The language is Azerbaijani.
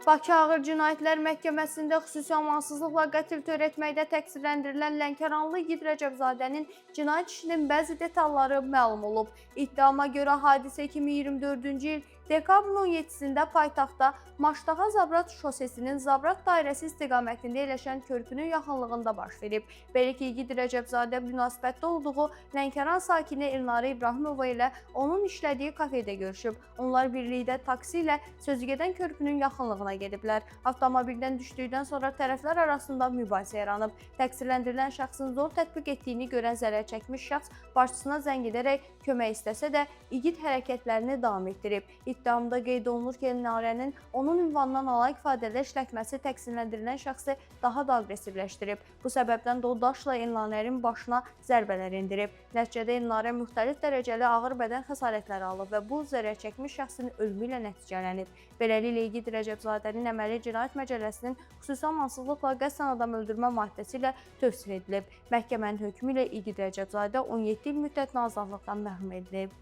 Bakı Ağır Cinayətlər Məhkəməsində xüsusi amansızlıqla qətl törətməkdə təqsirləndirilən Lənkəranlı İgid Rəcəbzadənin cinayət işinin bəzi detalları məlum olub. İttihama görə hadisə 2024-cü il dekabrın 17-sində paytaxtda Maştağa Zabrat şosesinin Zabrat dairəsi istiqamətində yerləşən körpünün yaxınlığında baş verib. Belə ki, İgid Rəcəbzadə münasibətdə olduğu Lənkəran sakini Elnarə İbrahimova ilə onun işlədiyi kafedə görüşüb. Onlar birlikdə taksi ilə sözügedən körpünün yaxınlığına gediblər. Avtomobildən düşdükdən sonra tərəflər arasında mübahisə yaranıb. Təqsirləndirilən şəxsin zor tətbiq etdiyini görən zərər çəkmiş şəxs başçısına zəng edərək kömək istəsə də igid hərəkətlərini davam etdirib. İttihamda qeyd olunur ki, Elnarənin onun ünvanına nalayiq ifadələr işlətməsi təqsirləndirilən şəxsi daha da aqressivləşdirib. Bu səbəbdən də o daşla Elnarənin başına zərbələr endirib. Nəticədə Elnarə müxtəlif dərəcəli ağır bədən xəsarətləri alıb və bu zərər çəkmiş şəxsin ölümü ilə nəticələnib. Beləliklə İgid Rəcəbzadənin əməli Cinayət Məcəlləsinin xüsusi amansızlıqla qəsdən adam öldürmə maddəsi ilə tövsif edilib. Məhkəmənin hökmü ilə İgid Rəcəbzadə 17 il müddətinə azadlıqdan məhrum edilib.